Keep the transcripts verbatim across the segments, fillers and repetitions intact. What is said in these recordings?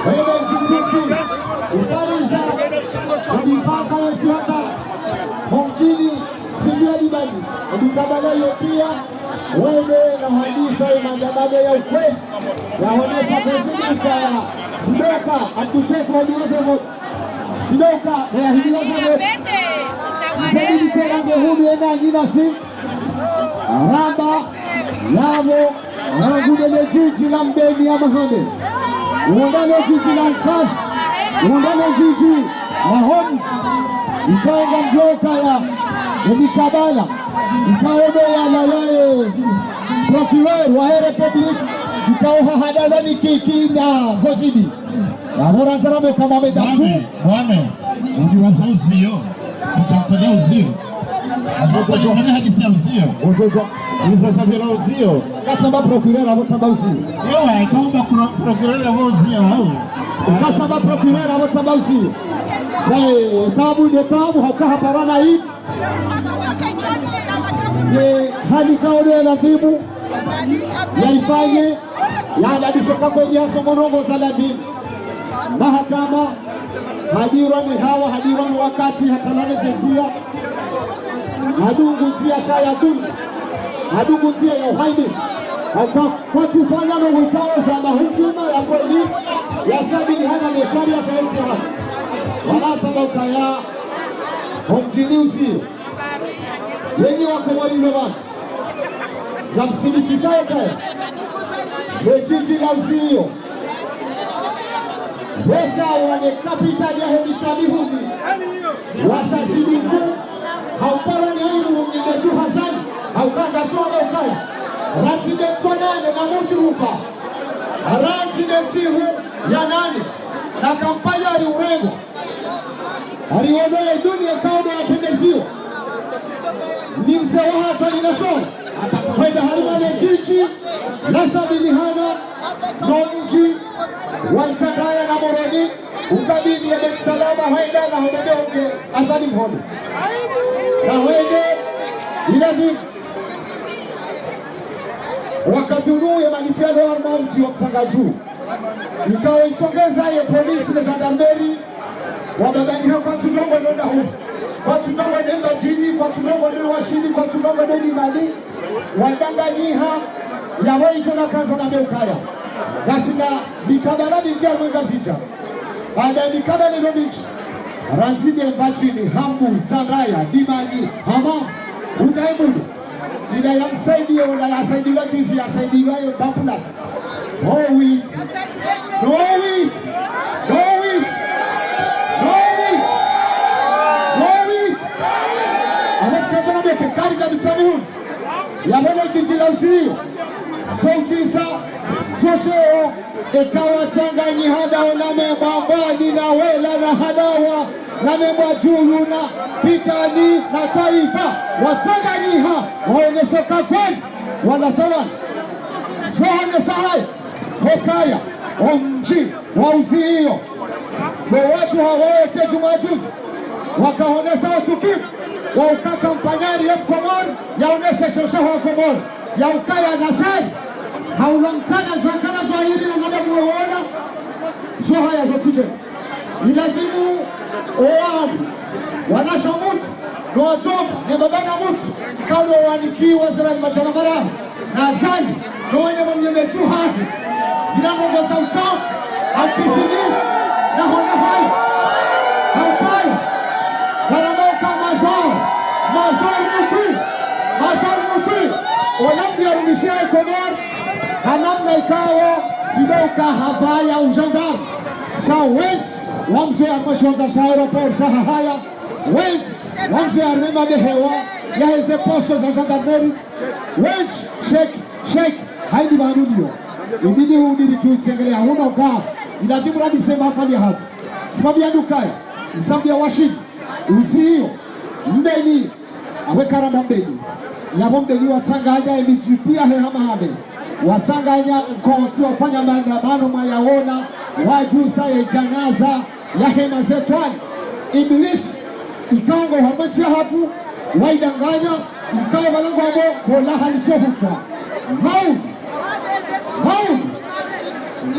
Wende mshikitsi, upariza, mipaka ya siasa, mumjini, siku ya Dimani, mikabala yo pia, wende na hadisa ya maandamano ya ukweli, ya honesa kuzimika, sidoka, atusefu wa diweze vote, sidoka, ya hiliweze vote, mzedi mkera nge hulu yena nyina si, Ramba, yabo, rangu dele jiji la Mbeni ya Mahame. Wonda le jiji la Nkasi. Wonda le jiji la Homs. Ikao ngamdjoka ya, emikabala. Ikao be ya la ya, eh, procureur wa République. Ikao hahadala ni kiki na gozibi. Yabo ranzara mo kama me daku. Bwana, bwana, udjiwaza uziyo. Kutsakana uziyo. Abo kutsakana hadisi ya uziyo. Uziyo. Uziyo sabila uziyo. Katsamba procureur abo tsamba uziyo. Ewa, kamba pro-, procureur abo uziyo, hau. Katsamba procureur abo tsamba uziyo. Saye, tabu de tabu, hauka haparana hii. Ye, hali kaodo ya ladhimu. Ya ifanye. Ya adabisho kakwe ya somo rongo za ladhimu. Mahakama, hadirwa ni hawa, hadirwa ni wakati, hatalane ze ndzia. Hadungu ndzia sha ya dungu. Hadungu ndzia ya uhaini. Haka, kwa kufanya no wikao za mahukuma ya kweli, ya sabini hana ni sharia sha ndzia hana. Wala taloka ya homjini uziyo. Wenyi wa Komori ndo bana. Ngamsidikisha yo kaya. Le jiji la uziyo. Wesa wane kapitali ya he mitsamihuni. Wasa zidungu. Haupara ni huru mwenye juu hazani. Haukanga tuwa na ukaya. Rantsi de tsonane na mutu rupa. Rantsi de tsihu ya nane. Na kampanya ri urengo. Hari wono ye dunia kaono ya tendeziwa. Ni mze wahatru ni naso. Hwenda harimwa ne jiji la sabini hana, no mji wa Isandaya na Moroni, ukabili ya Dar es Salaam, hwenda na hwenda de unge Azali mhono. Na hwende ila ni wakati unu ye manifiado harumwa mji wa Mtsangadju. Ikao itongeza ye polisi na gendarmerie, wadanganyiha kwatsu ndrongo no dahu, kwatsu ndrongo ne Mbadjini, kwatsu ndrongo ne Washili, kwatsu ndrongo ne Dimani, wadanganyiha, yawe izo na kanza na meukaya. Ngasina mikabala mindji ya mwe Ngazidja. Baada mikabala no mindji, randzi ne Mbadjini, Hambu, Tsandaya, Dimani, Hama, Udjaimulu. Ila ya msaidiyo, ila ya saidiwa juzi, ya saidiwa yo ba plus. No wit. No wit. No wit. No wit. No wit. Aba tsikatona beke kari ka bitsani hunu. Ya bole jiji la usiyo. So utisa, so sheo, eka watsanganyiha dawo na membwa mbani na wela na hadawa, na membwa djulu na pitani na twaifa, watsanganyiha, waonese ka kweli, wala tsawana. So waonesa hayi, hukaya, omdji, wa uziyo, no wadjuha wawo tse djumwa juzi, wakaonesa utukivu, wa ukaka mpanyari ye Mkomori, yaonese shosha wa Komori. Ya ukaya na zari, haula mtsana zakana zwahiri na madamu wawona, zo haya zo tije. Ilazimu owabu, wanasho mutru, no wadjomba, ne baba na mutru, kaulo wanikiwa zira ni madjana mararu, na zari, no wene mwamnyeme dju hahi, zira ndrongo za uchafu, hakisini, na hona hayi, haupaya, wanamauka major, major mutwi, major mutwi, olambi ya rumishia ye Komori, hanamna ikao, zidoka havaya ujandaru. Sha wendji, wamzwe ya mashonza sha aéroport, sha hahaya, wendji, wamzwe ya rema behewa, ya heze posto za gendarmerie, wendji, sheki, sheki, haidi banuniyo. Ibidi hudiri kiutsengelea, huno ka, ilazimu rabi sema hafali ya hatu. Sibabu ya dukaya, msambi ya washini, uziyo, Mbeni, awe karamba Mbeni. Yabo Mbeni watsanganya emijipi ya he Hamahame. Watsanganya nkontsi wafanya maandamano mwayaona, wadjusa ye janaza ya he mazetwani. Iblis, ikao ngo hamwetsi ya hatu, waidanganya, ikao balango abo, kola halitso hutswa. Maun, maun,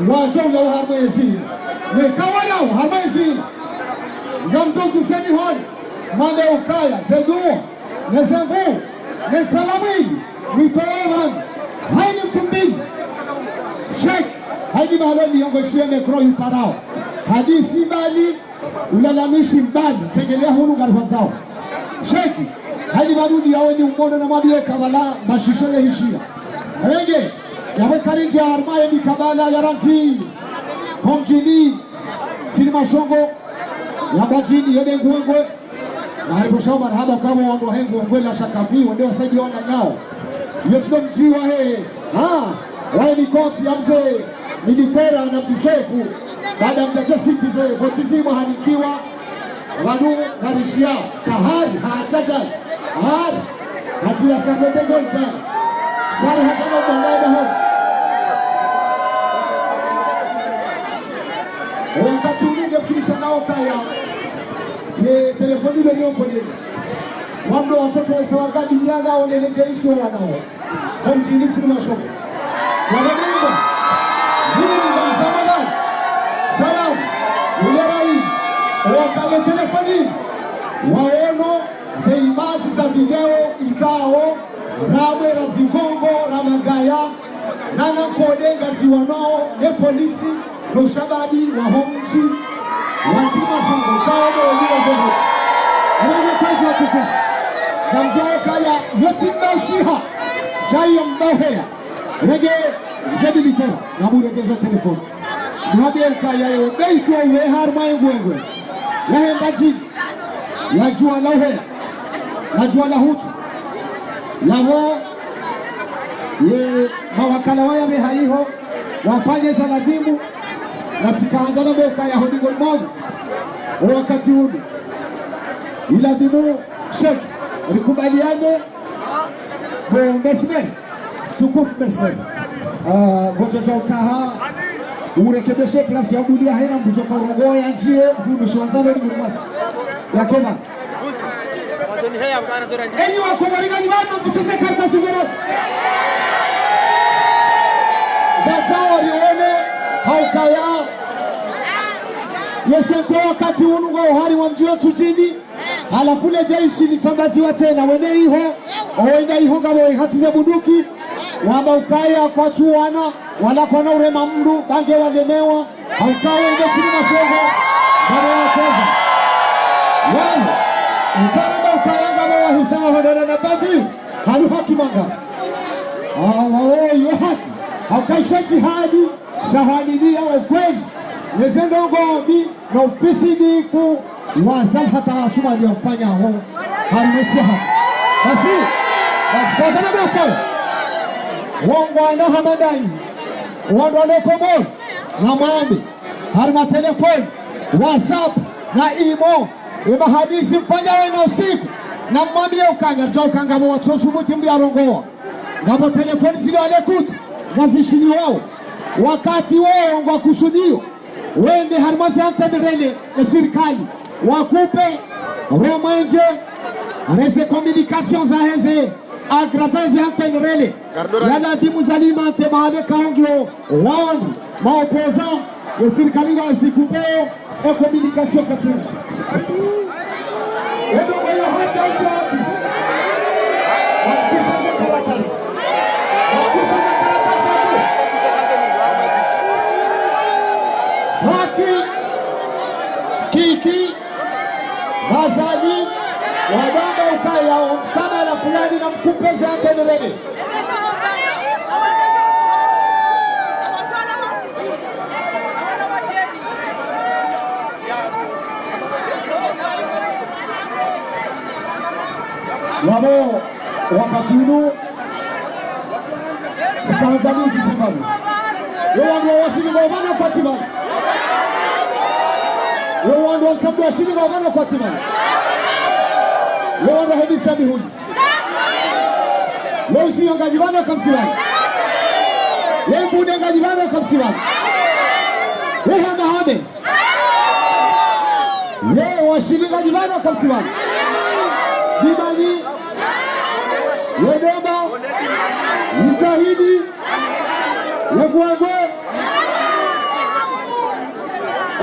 wadjo ula wa hamwezi. Ne kawalao, hamwezi. Ngamdjo kuseni honi. Mande ukaya, ze duwa, ne ze nvuu, ne nsalamwili, mwitowe pvanu. Hayini mfumbili. Sheikh, hayini mahaloni yongo shiye micro yuparao. Hadisi mbali, ulalamishi mbali, tsengelea hunu ngari hwandzao. Sheikh, hayini marudi yawe ni umono na mwambie kabala, mashisho ye hishiya. Renge, yawe karinja harumwa ye mikabala ya randzi. Homdjini, Sidi Mashongo, ya Mbadjini, yende Ngwengwe. Na haribu shao marahaba kama wandru wahe Ngwengwe la shakafi, wende wasaidia wananyao. Iyo tsi ndo mdji wahe, ha, wahe mikotsi ya mze, militera na mbisefu. Baada mdjake siti ze, voti zimwa hanikiwa. Pvanu ngarishiya, kahari, ha, tata, hari, hatila shakete golta. Shari hatana mwangaida ho. Wakati ulinge fikirisha nao kaya. Ye telefoni ile nyoko nini. Wamdo watoto wa sawa gadi yana onele jeshi wa nao. Homdjini Sidi Mashongo. Wabadingo. Nini za mzamana. Salam. Ulerai. Wakale telefoni. Waono ze image za video ikao. Ramwe ra zigongo, ra magaya. Nana nkode ngaziwanao, ne polisi. No shababi wa homdji wa Sidi Mashongo, kawo ndo waliwo zero. Mwenye kwezi wa chuku. Ngamdjo kaya, yoti mba usiha. Jayo mba uheya. Renge, ze militera. Ngamurenge ze telefoni. Mwambie kaya yo, beitwa uwe harumwa Ngwengwe. Yahe Mbadjini. Ya djuwa la uheya. La djuwa la hutu. Yapvo, ye mawakala waya pveha iho, wafanye za ladhimu, na tsikahandza na mboka ya hodi ngoni mwavu. O wakati unu. Iladhimu, Sheikh, rikubaliane, bo Mesmer, tukufu Mesmer. Ah, ngodjo dja utsaha, urekebeshe place ya ubuli ya hena, mdjo karongoa ya ndjiye, hunu shiwandzano ni ngoni mwasi. Ya kema. Enyi wakomori nganyi pvanu, mfisise kartasi zero. Ngatsaho rione, haukaya. Yese kwa wakati unu ngwao hari wa mdji wa Ntsudjini. Halafu le jeshi litsambaziwa tsena, wende iho. Owenda iho ngapvo ihati ze bunduki. Wamba ukaya kwatsu wana, wala kwana urema mndru, bange walemewa. Haukawe ndo Sidi Mashongo, baba ya kweza. Wale, ukara ba ukaya ngapvo wahisa wa hodana na bavi, halu haki manga. Awa, o, yo haki. Haukaisha jihadi, shahadidi ya ukweli. Neze ndrongo mbi, na ufisidi ku wazali hata Somalia ufanya ho. Harimwesi ha. Basi, basi, kaza na mbe ukaya. Wangwana hamadanyi. Wandru wa le Komori. Na mwambe, harimwa telefoni, WhatsApp, na imo, ye mahadisi mfanya wena usiku, na mwambie ukaya, dja ukaya ngapvo watsosubuti mdru yarongoa. Ngapvo telefoni zilo alekuti, ngazishiliwao. Wakati wao ngwakusudio, wende harimwa ze antenne relais, ye sirikali, wakupe, romwenje, reze communication za heze, agraza ze antenne relais. Yala dimu za limante maale kaongio, wanu, ma opposants, ye sirikali ngazikupeo, e communication katsina. Endo mweyo hata uzabi. Wakisa za karatasi. Wakisa za karatasi. Haki. Kiki. Bazali, wadonga ukaya, kama la fulani na mkupe ze antenne relais. Wabo, wakati unu, Tsikandza nizi sipvanu. Yo wandru washili mavana kwatsi pvanu. Yo wandru wa mtambo washili mavana kwatsi pvanu. Yo wandru wa hemisa mihuni. Yo usiyo nganyi pvanu kamtsi pvanu. Ye mbude nganyi pvanu kamtsi pvanu. Ye hama hame. Ye washili nganyi pvanu kamtsi pvanu. Dimani. Ye Dodoma. Mzahidi. Ye Ngwengwe.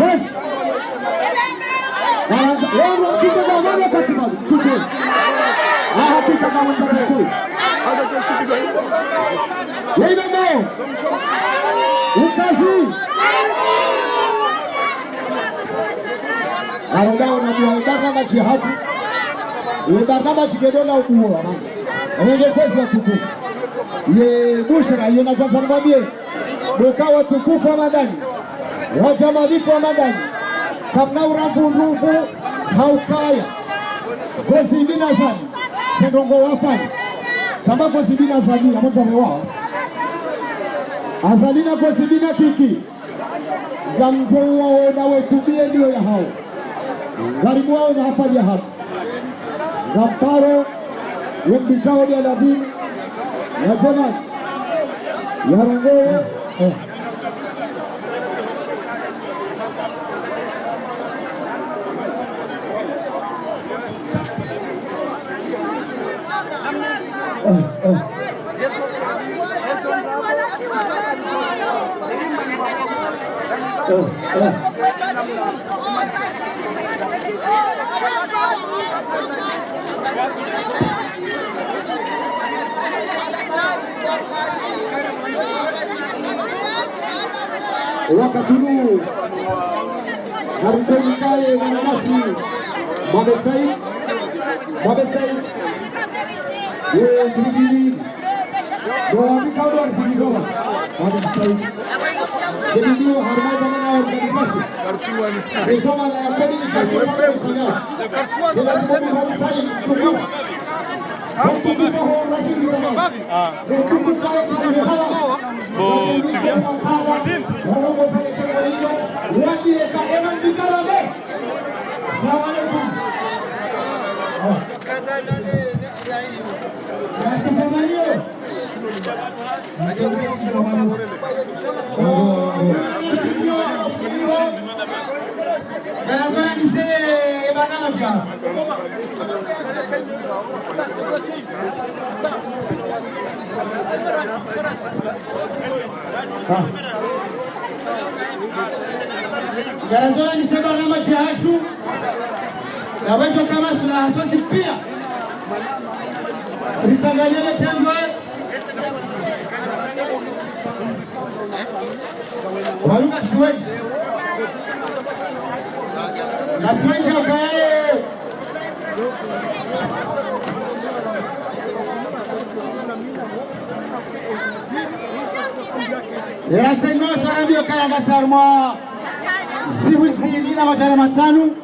Yes. Voilà, wewe mtuje kwa mama katika, mtuje. Ah, hakika na mtuje. Wewe ndio. Ukazi. Arongao na mwa barnamaji hatru. Ye barnamaji kedona ubuwa. Wenge kwezi watukufu. Ye bushra, ye na Tanzania mwambie. Ndo uka watukufu wa madani, wadjamalifu wa madani, kamna urambu ndrungu, haukaya. Ngozi mbi na Azali, ze ndrongoo wafanya. Kamba Ngozi mbi na Azali, ya mdjane wao. Azali na Ngozi mbi na Kiki. Ngamdjo uwaona wetubie ndiyo ya hao. Ngaribu waona hafali ya hao. Ngamparo, yembitao dia ladhimu, ya jamani, ya rongowe. Wakati unu, harumwa ikaye mwanamasi, Mohamed Said, Mohamed Said, ye, Bidibidi, ndo wapika ndo wazingizana, Mohamed Said. Bidibidi, harumwa dhamana ya organisation. Ye dhamana ya communication, ya kufanya. Ye la Mohamed Said, tukufu. Bon, tu viens ? Ngarandzo nise barnamaji hatru, na wedjo kama suna hasontsi pia. Ritsanganye le tengwe. Wanu ngasi wendji. Ngasi wendji wakaye. Yera sengwa sara mbio kaya ngasi harumwa zihwi zili na madjana matsanu.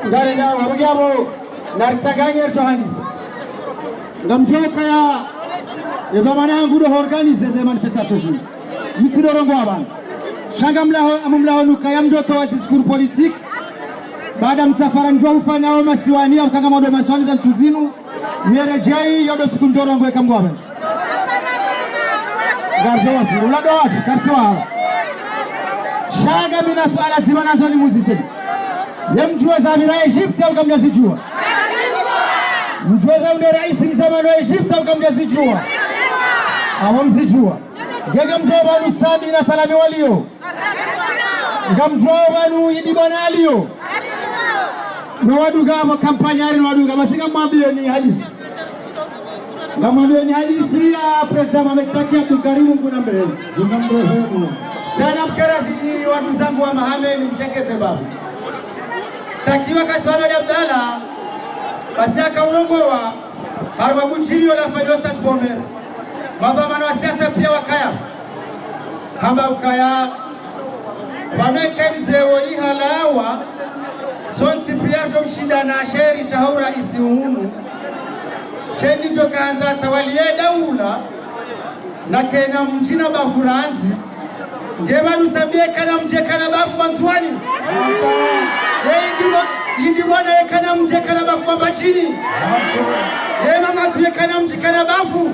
Ngari ngao, habo ngabo, naritsanganye ritsohandisa. Ngamdjuwa ukaya, ye dhwamana yangu ndo ho organiser ze manifestation zinu. Mi tsi ndo rongowa pvanu. Sha ngamlaho, ngamlaho nukaya mdjo towa discours politique. Baada msafara mdjo ufanya wo masiwani, ya ukanga mwando masiwani za ntsu zinu. Mweredjeyi, yo ndo siku mdjo rongowa eka mgwapvendza. Ngardo wasi, ula ndo wasi, kartsi wawo. Sha ngami na suala dzima nandzo nimuzise. Ye mdjuwa za mira Egypte, au kamdjazidjuwa? Mdjuwa za unde raisi mzamani wa Egypte, au kamdjazidjuwa? Awa mzidjuwa. Ngeka mdjuwa pvanu Sami na Salami waliyo. Ngamdjuwa pvanu Idi Bwana aliyo. No wadunga apvo kampanyari no wadunga. Basi ngamwambiyeni hadisi. Ngamwambiyeni hadisi ya Président Mohamed Taki Abdoulkarim, Mungu namrehemu. Mungu namrehemu. Sha namkera zidi wanduzangu wa Mahameni mshekeze babu. Taki wakati wa Ahmed Abdallah, basi haka urongowa, harumwa bunjilio la fanywa Stade Bomber. Madhwamana wa siasa pia wakaya. Hamba ukaya, pvanu eka mze wo ihalawa, sontsi pia ndo mshindana sheri sha ho uraisi unu. Sheni ndo kahandza atawaliye daula, na kena mdji na bavu randzi, nge pvanu Sambi eka na mdji eka na bavu Mandzuwani. Ye Idi Bwa-, Idi Bwana eka na mdji eka na bavu Mbadjini. Ye Mamadou eka na mdji eka na bavu.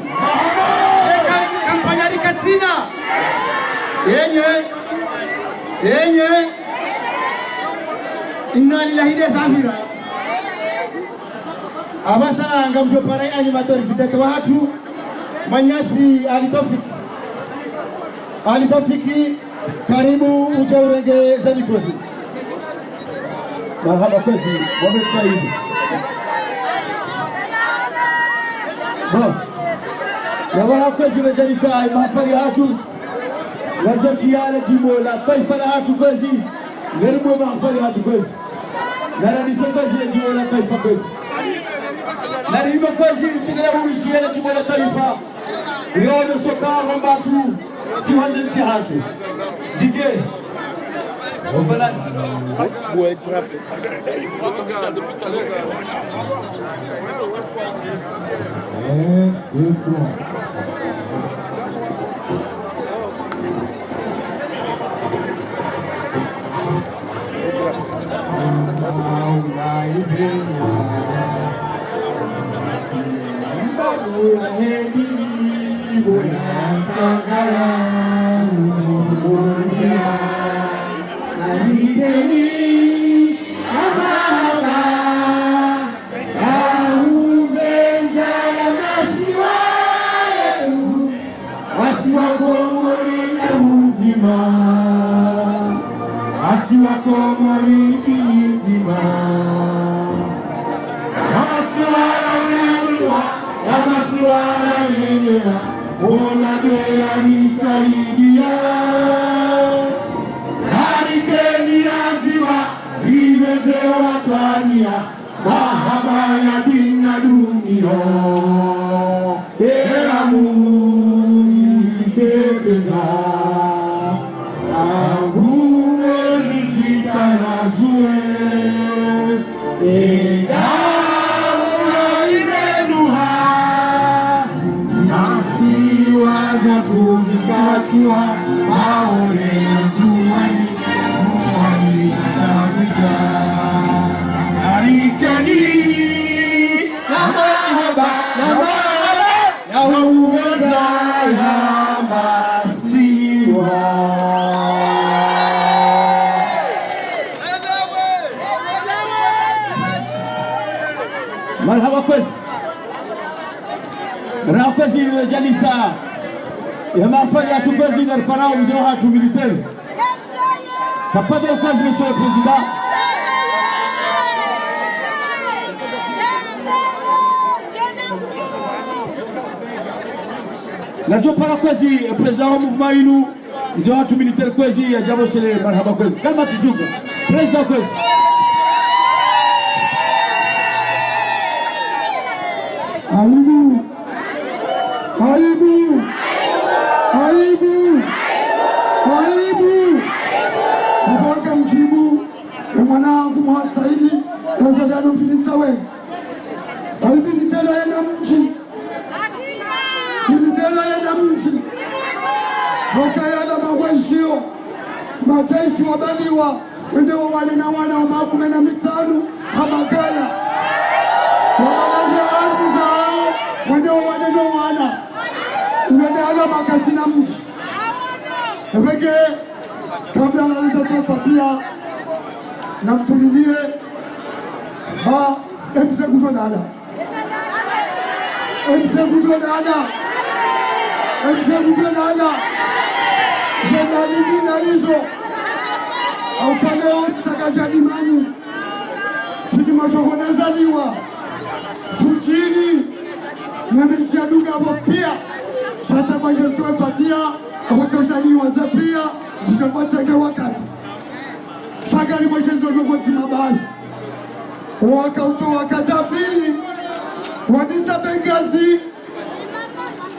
Eka kampanyari katsina. Yenye. Yenye. Inna lillahi de zahira. Apvasa ngamdjo para animateur vedette wahatru, mwananyasi Ali Taufik. Ali Taufik, karibu. Udja urenge zani kwezi. Marahaba kwezi, Mohamed Said. Bon. Marahaba kwezi, redjalisa mahafali hatru. Wadja fiya le djimbo la twaifa la hatru kwezi. Ngeri mwe mahafali hatru kwezi. Naradise kwezi le djimbo la twaifa kwezi. Narihime kwezi, mfike ya hurushiye le djimbo la twaifa. Rio no soka wambatu, si wanje nsi hatru. D J, on balance. Wasi wa Komori na mdzima. Wasi wa Komori mdzima. Wasi wa Komori, wasi wa Komori, ona bela nisaidia. Harikeni aziwa, rimeze watwaniya. Mahaba ya dina dunio, ela muisepeza. Angu wezi sita na zue, eda ula imenuha. Zasiwa za kuzikatiwa, maore na zuwani, mfani na vita. Arikeni, na mahaba, na mahaba, na umoja ya masiwa. Marahaba kwezi. Raha kwezi redjalisa. Ya mahafali hatru kwezi na riparao mze wahatru militaire. Tafadhali kwezi, Monsieur le Président. Nadjo para kwezi, eh, Président wa mouvement inu. Mze wahatru militaire kwezi, yadje apvoshele marahaba kwezi. Kalima tsuka. Président kwezi. Aibu. Aibu. Aibu. Aibu. Hapvo kamdjibu, e mwana hangu Mohamed Saidi, ya zadano mfini tsawe. Aibu ni tena yena mdji. Militaire yena mdji. Hukaya na mawajio. Majeshi wabaliwa. Wende wawane na wana wa makume na mitsanu. Hamakaya. Wabalaze ardhi zao. Wende wawane no wana. Wende ala makasi na mdji. Ebege. Kabla naleta tu Fatia. Namtulilie. Ba. Emze kutwa dada. Emze kutwa dada. Emze kutwa dada. Zendani dina izo. Hauka leo tsaka djadimani. Tsidima shoko nazaliwa. Tsudjini. Nami tsiadunga apvo pia. Shata manje tuwe Fatia. Apvo tozaliwa za pia. Zika kwa tsake wakati. Shaka ni mweshe zo zo kwa tima bali. Wakautowa Kadhafi, wandisa Benghazi,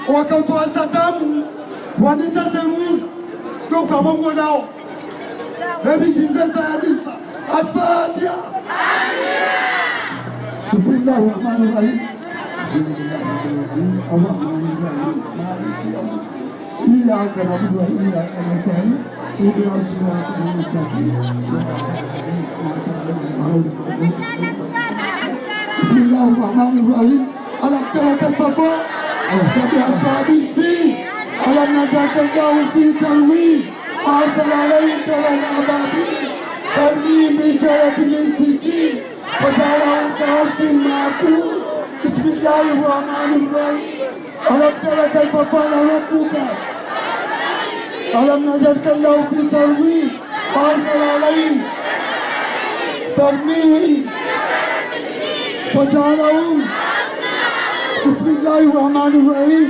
wakautowa Saddam, wandisa Semu, ndo kwa bongo nao. Baby Jesus ayadisa. Al-Fatiha. بسم الله الرحمن الرحيم. الحمد لله رب العالمين. الرحمن الرحيم. مالك يوم الدين. إياك نعبد وإياك نستعين. اهدنا الصراط المستقيم. صراط الذين أنعمت عليهم غير المغضوب عليهم ولا الضالين. بسم الله الرحمن الرحيم. ألم تر كيف فعل ربك بأصحاب الفيل؟ ألم يجعل كيدهم في تضليل وأرسل عليهم طيرا أبابيل ترميهم بحجارة من سجيل فجعلهم كعصف مأكول. بسم الله الرحمن الرحيم. ألم تر كيف فعل ربك؟ ألم يجعل كيدهم في تضليل ترميهم فجعلهم. بسم الله الرحمن الرحيم.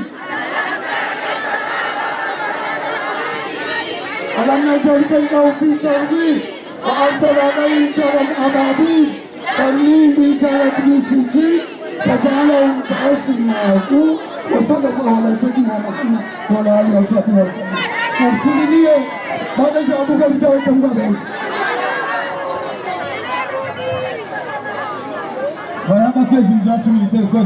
ألم نجعل كيدهم في تضليل وأرسلنا عليهم طيرا أبابيل ترميهم بحجارة من سجيل فجعلهم كعصف مأكول. وصلى الله على سيدنا محمد وعلى آله وصحبه وسلم. Mtumilie, baada ya Abu Bakar Jawe Tangwa Bey. Voilà, ma kwezi, nous avons tout le temps, quoi.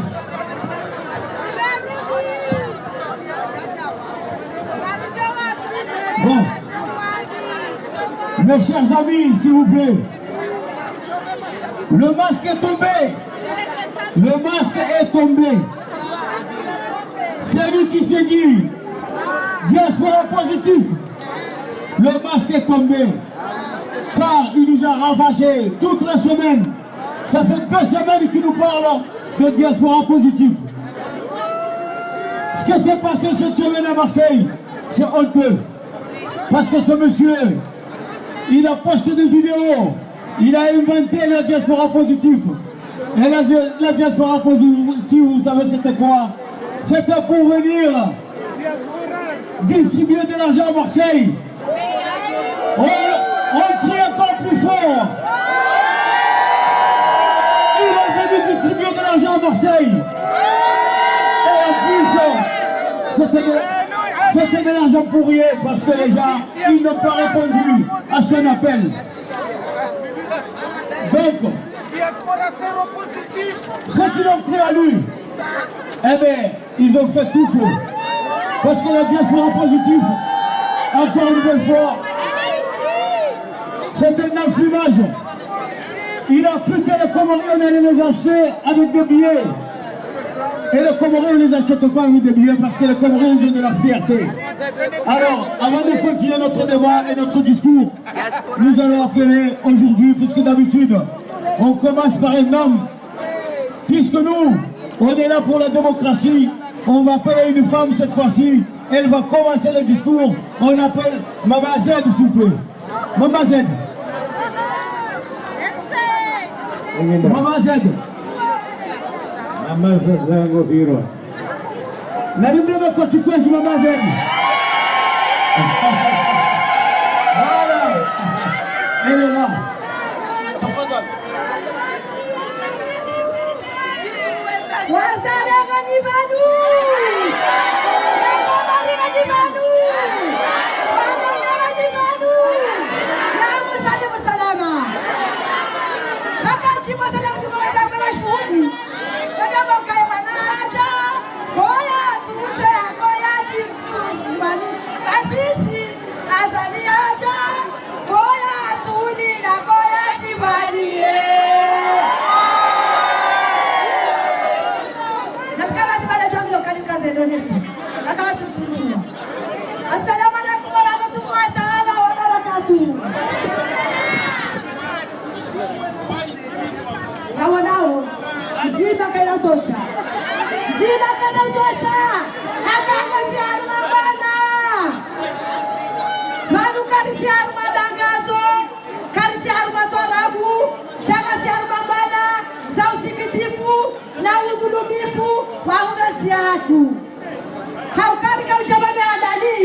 Bon. Mes chers amis, s'il vous plaît. Le masque est tombé. Le masque est tombé. Celui qui se dit diaspora positif, le masque est tombé. Car il nous a ravagé toute la semaine. Ça fait deux semaines qu'il nous parle de diaspora positif. Ce qui s'est passé cette semaine à Marseille, c'est honteux. Parce que ce monsieur, il a posté des vidéos, il a inventé la diaspora positive. Et la, la diaspora positive, vous savez, c'était quoi ? C'était pour venir distribuer de l'argent à Marseille. On, on crie encore plus fort. Il est venu distribuer de l'argent à Marseille. Et en plus, c'était de, c'était de l'argent pour rien parce que les gens, ils n'ont pas répondu à son appel. Donc, diaspora séropositif. Ceux qui l'ont pris à lui, eh bien, ils ont fait tout faux. Parce que la diaspora positive, encore une nouvelle fois, c'est un enfumage. Il a cru que les Comoriens allaient les acheter avec des billets. Et les Comoriens ne les achètent pas avec des billets parce que les Comoriens, ils ont de la fierté. Alors, avant de continuer notre débat et notre discours, nous allons appeler aujourd'hui, puisque d'habitude, on commence par un homme. Puisque nous, on est là pour la démocratie, on va appeler une femme cette fois-ci. Elle va commencer le discours. On appelle Mama Z, s'il vous plaît. Mama Z. Mama Z. Mama Z, zangu hiro. Nari mdreme kwa chikwezi, Mama Z. Voilà. Elle est là. Tafadhali. Wazalendo ni pvanu. Wakomori ni pvanu. Wamama ni pvanu. Namusalimu salama. Wakati mwa zalendo ni mwa za kwa shuhudi. Kaka mkaye mwana haja. Koya tsutse, koya tsutse, mani. Asisi, Azali haja. Koya tsuni na koya tsimani. Namkala tibala twangu lokali mkaze done. Akaba tsutsu. Assalamu alaikum warahmatullahi taala wabarakatuh. Nawo nawo, ndzima kayina utosha. Ndzima kayina utosha. Haka ngasi harumwa bwana. Pvanu karisi harumwa dangazo, karisi harumwa twarabu, sha ngasi harumwa bwana za usikitifu na udhulumifu wa hundra ntsi yatru. Haukari kaudja pvanu handani,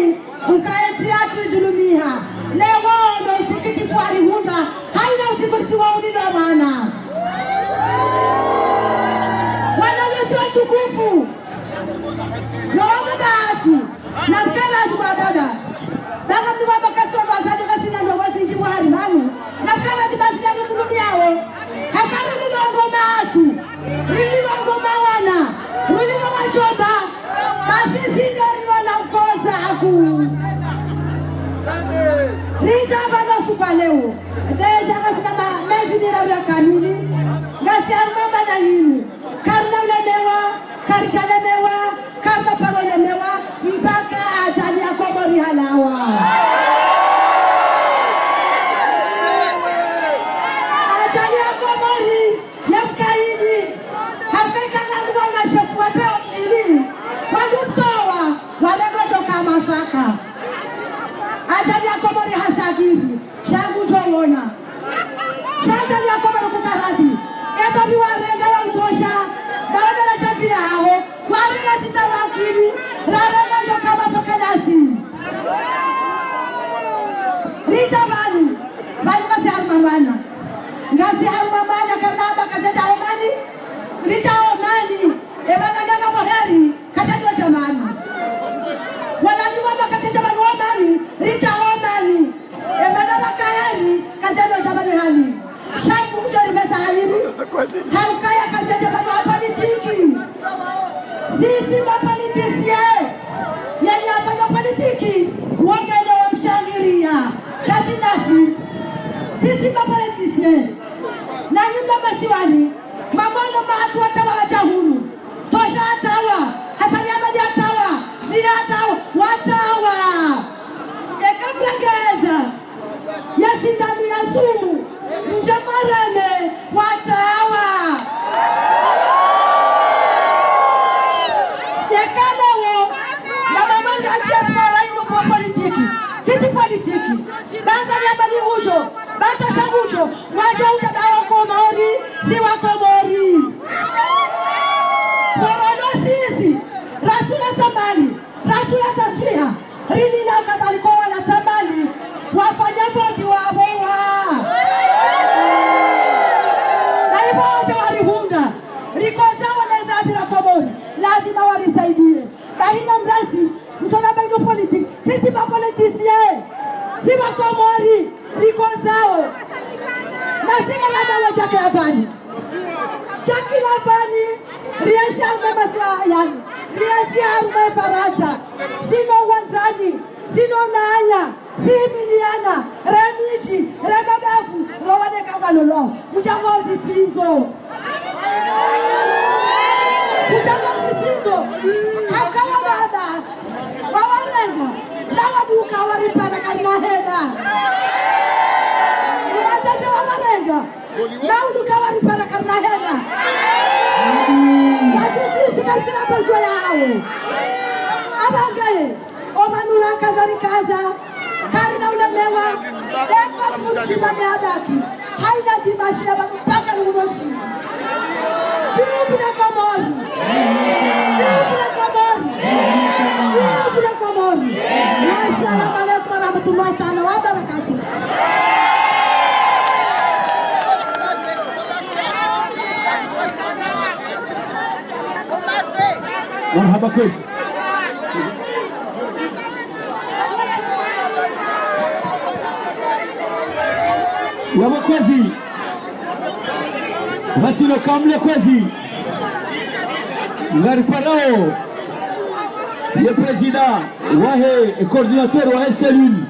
ukaye ntsi yatru idhulumiha. Leo ndo usikitifu warihundra, hayina usikitifu wa ulilo mwana. Wana Yesu watukufu, na wababa hatru, na mkala hatru wababa. Baba mdru wababa kasi wandru wazali kasi na ndrongo zindji mwa hari pvanu, na mkala hatru basi ya nudhulumiyawo. Haka rililo ngoma hatru, rililo ngoma wana, rililo wadjomba, basi zindro riwana ukoza haku. Ridja pvanu suku wa leo, déjà ngasina ma-, mezi miraru ya kamili, ngasi harumwa bwana hinu, karina ulemewa, karidja lemewa, karina paro lemewa, mpaka ajali ya Komori halawa. Ajali ya Komori, ya mkaidi, hauka ikanga nguwo na shefu wa peo mdjini, wandru towa, warengo djoka mafaka. Ajali ya Komori hasagiri, sha ngudjo wona. Sha ajali ya Ridja pvanu, pvanu ngasi harumwa mwana. Ngasi harumwa mwana, karamba kadjadja Omani, ridja Omani. Ye mwana ngaka moheri, kadjadjo dja pvanu. Wala ni wamba kadjadja pvanu Omani, ridja Omani. Ye mwana pvaka heri, kadjadjo dja pvanu hali. Sha mdjo rimeza hayiri, ha ukaya kadjadja pvanu ha politiki. Sisi ma politiciens, yenyi yafanya politiki, wangelewa mshangiriya. Sha tsi nasi. Sisi ma politiciens. Nanyi mna masiwani, mamona mahatru watawa wadja hunu. Tosha hatawa, Hasani Amadi hatawa, Zila hatawa, watawa. Eka mrengeza ya sindanu ya sumu, mdje mwareme, watawa. Yeka leo, na mamazi a diaspora inu kwa politiki. Sisi politiki. Basa ni Amadi udjo, basa sha udjo, wadjo udja ba wa Komori, si wa Komori. Pvorono sisi, rasula samani, rasula taswiha, rilila ukatali kwa wala samani, wafanya voti wa bowa. Na ivo wadja warihundra, rikoza waneza apvira Komori, lazima warisaidie. Bahina mrazi, mtsona baino politiki, sisi ma politiciens, si wa Komori, rikozao. Na sisi kama wa Jacques Lavani. Jacques Lavani, riesha mema swa yani, riesha mema Farantsa, sino wandzani, sino nanya, sihimiliana, re midji, re mabavu, ro wane kama lolo, mdja ngozi tsindzo. Kutanga zitsindzo, hauka wababa, wawarenga, na waduka waripara karina hena. Wazaze wawarenga, na uduka waripara karina hena. Wajusisi karisina bezwa yawo. Abangeye, Omani ula kaza rikaza, karina ulemewa, eka mutsi bane abaki, haina dimashi ya banu mpaka nukumoshi. Vive la Comores! Vive la Comores! Vive la Comores! Assalamu alaikum warahmatullahi taala wabarakatuh. Marahaba kwezi. Yapvo kwezi. Pvatsina kamwe kwezi. Ngariparao ye président wahe, e coordinateur wahe cellule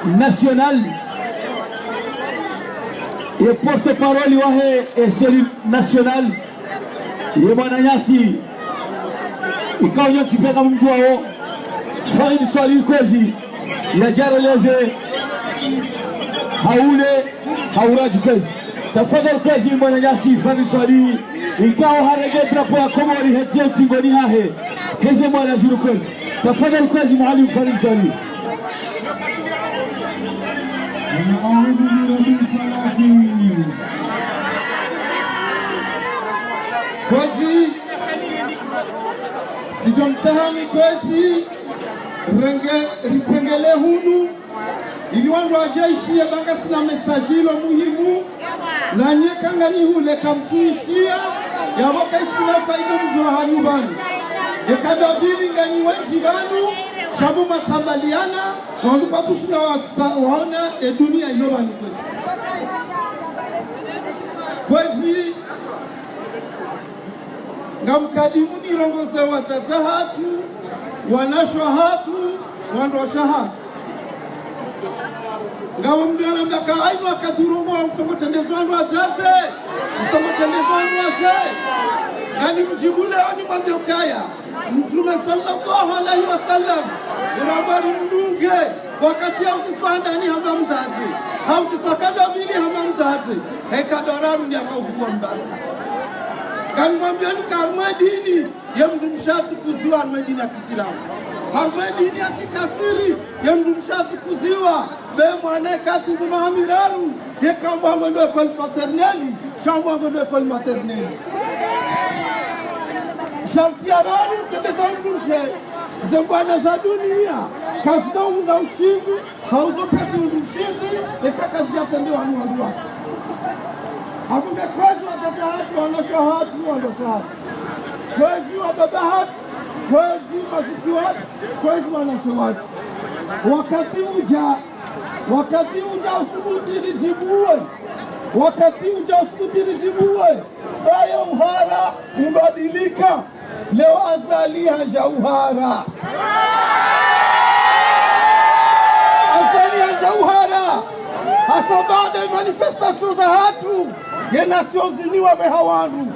nationale, ye porte-parole wahe, e cellule nationale, ye mwananyasi, ikao nyontsi pia kamumdjuwao, Farid Swalihi kwezi, yadje yareleze, haule, hauradji kwezi. Tafadhali kwezi mwananyasi, Farid Swalihi, ikao harenge drapeau ya Komori, hetiya utsingoni hahe. Keze mwana zinu kwezi. Tafadhali kwezi Mwalimu Farid Swalihi. Kwezi, tsidjo mtsahani kwezi, renge, ritsengele hunu, ili wandru wadje waishiye ba ngasina message ilo muhimu, na nye kangani hule kamtsuishiya, yapvo kaitsina faida mdjo hanyu pvanu. Eka ndopvili nganyi wendji pvanu, sha pvo mwatsambaliana, wandru kwatsushinda wasa-, waona e dunia iyo pvanu kwezi. Kwezi, ngamkadimu nirongoze wadzadze hatru, wanashe hatru, wandru washe hatru. Ngawe mdru anamba ka aino wakati urongowa mtsongo trendeza wandru wadzadze, mtsongo trendeza wandru washe. Ngani mdjibu leo nimwambie ukaya Mtrume swallallahu alayhi wa sallam, irambwa rimdunge, wakati hauziswa handani hamba mdzadze, hauziswa kado mbili hamba mdzadze, heka ndo raru ni akauvugwa mbaraka. Nganimwambieni ka harumwa e dini, ye mdrumshe hatukuziwa harumwa e dini ya kiislamu. Harumwa e dini ya kikafiri, ye mdrumshe hatukuziwa, be mwana eka tsi maha miraru, yeka hambwa ngwendo école paternelle, sha hambwa ngwendo école maternelle. Sharti ya raru, trendeza mdrumshe, ze mbwana za dunia, kazina uhundra ushindzi, Hauzo pesa undru shizi, eka kazidja tende wanu wandru wasi. Hakunge kwezi watata hatru, wanashe hatru, wanashe hatru. Kwezi wababa hatru, kwezi mazuki hatru, kwezi wanashe hatru. Wakati udja, wakati udja usubuti ridjibuwe. Wakati udja usubuti ridjibuwe. Baye uhara ubadilika. Leo Azali handza uhara. Azali handza uhara. Hasa baada ya manifestation za hatru, ye Nations Unies wapveha wandru.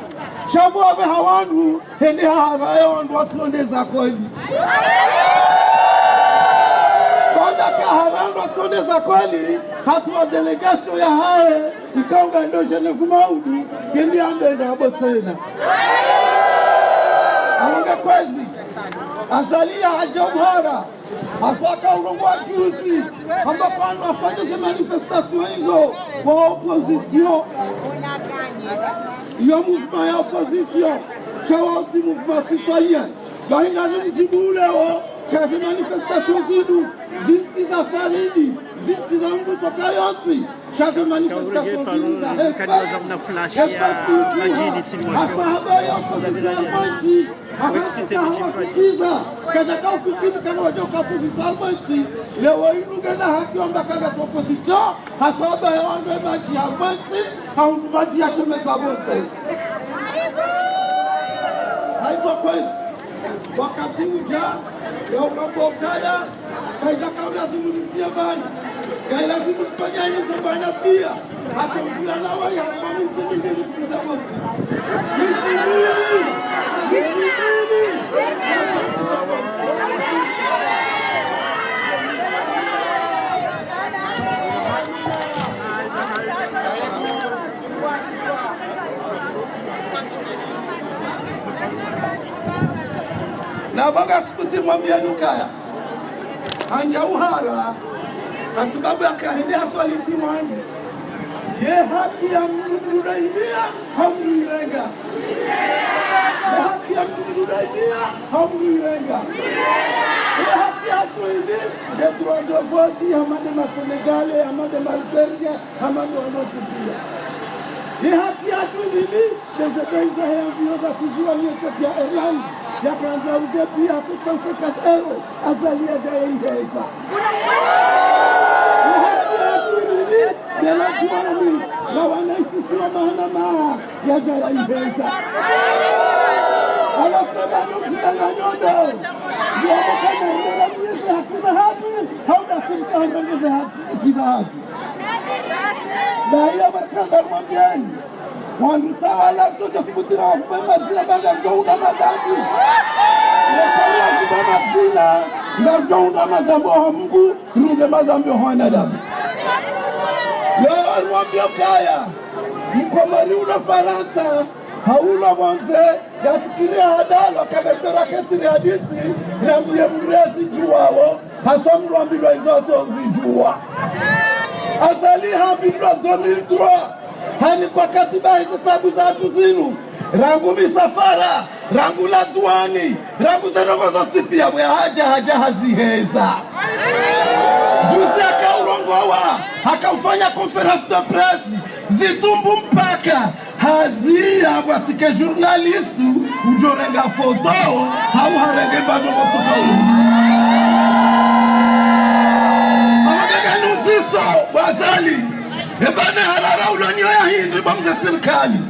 Sha pvo wapveha wandru, hende hahara ye wandru watsonde za kweli. Baada kahara wandru watsonde za kweli, hatowa délégation yahahe, ikao ngendo Genève maudu, kendi ande na abo tsena. Alonge kwezi, Azali handza uhara, hasa haka urongowa juzi, hamba pvanu wafanya ze manifestation izo, wa opposition. Iyo mouvement ya opposition, sha wao tsi mouvement citoyen. Bahi ngari mdjibu leo, ka ze manifestation zinu, zitsi za Faridi, zitsi za mndru tsoka yontsi, sha ze manifestation zinu za F P R, F P R, hasa hamba ya opposition ya mwentsi, haka hawafikiza, kadjaka ufikiri kana wadjo ka opposition ya mwentsi, leo inu ngena haki wamba kana opposition, hasa hamba ya wandru madji ya mwentsi, hau madji ya shemeza mwentsi. Haizo kwezi. Wakati udja, ya ukamba ukaya, kaidjaka ulazimu nisiye pvanu. Kailazimu nifanye izo pvanu pia. Hata udjula na waya, kwa misi mingeni msisa mwentsi. Misi mingeni! Misi mingeni! Msisa mwentsi. Na pvanga sukuti mwambiya nukaya. Handza uhara, hasibabu yaka hende haswaliti wandru. Ye haki ya mndru mndru daimiya, hau mndru irenga. Ye haki ya mndru mndru daimiya, hau mndru irenga. Ye haki ya mndru indi, ye droit de vote, ya mande ma Sénégalais, ya mande ma Algériens, hama ndo wanotukia. Ye haki ya mndru indi, ndeze bei za he avion za Suzuki ni Ethiopia Airlines, yakandza uze pia sept cent cinquante euros, Azali yadja yayiheza. Ye haki ya mndru indi, ndela juwani, na wana isisi wa mahana ma, yadja yayiheza. Ala freda no jina na nyondo. Yo mkana ndela miyeze haki za hatru, hau da simka ndangeze haki, haki za hatru. Bahi ya baraka za mwambieni. Wandru tsi wala mtoto subutira wakupe madzina, ba ngamdjo hundra madhambi. Wakawa wakupe madzina, ngamdjo hundra madhambi oha Mungu, rihundre madhambi oha wanadamu. Leo nimwambiye ukaya, mkomori ulo Farantsa, hau ulo pvondze, yatsikiri hadalwa, kabebera ketsiri hadisi, na mye mrezi juwawo, hasa mndru ambilwa izo tso zijuwa. Azali hambilwa deux mille trois, hanikwa katiba hizi tabu za hatru zinu, rangu misafara, rangu la duwani, rangu ze ndrongoo zontsi pia, pvwe hadja, hadja haziheza. Juzi haka urongowa, haka ufanya conférence de presse, zitumbu mpaka, haziya pvwatsike journaliste udjo renga photo, hau harenge mbano pvotsoka uyu. Awagagani uziso, bo Azali. Eba ne harara ulo niyo ya hindri bo mze sirikali.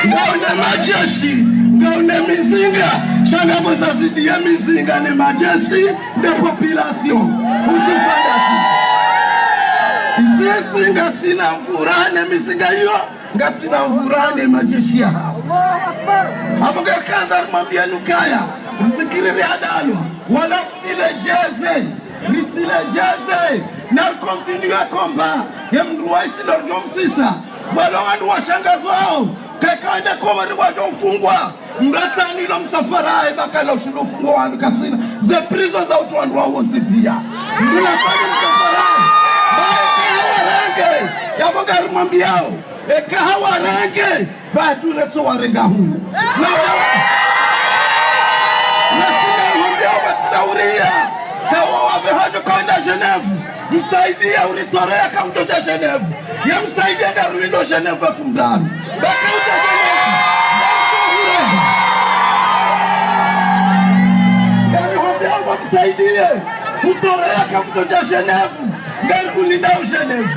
Ngaune majeshi, ngaune mizinga, sha ngapvo zazidi ya mizinga ne majeshi, ne population. Uzifanya si. Sisi ngasina mvura ne mizinga iyo, ngasina mvura ne majeshi yahawo. Abo ngakandza rimwambiye nukaya, risikiri rihadalwa, wala ritsiledjeze, ritsiledjeze, na ricontinue combat, ye mndru wa isi ndo ridjo msisa, wala wandru washangazwao, kayika wende Komori wadjo ufungwa, mratsani lo msafara, eba kala ushindo ufungwa wandru katsina, ze prison za utru wandru wawontsi pia. Mratsani msafara, ba eka hawarenge, yabo ngarimwambiyao. Eka hawarenge, ba tsi retsi warenga hunu. Na, na sina ruhumbi au batsina uria. Kawa wapve hadjo kaenda Genève. Msaidie unitolee kautso sha Genève. Ya msaidie ngari ulindo Genève fumdani. Ba kautso sha Genève. Ngari hwambiao msaidie. Utolee kautso sha Genève. Ngari kulindao Genève.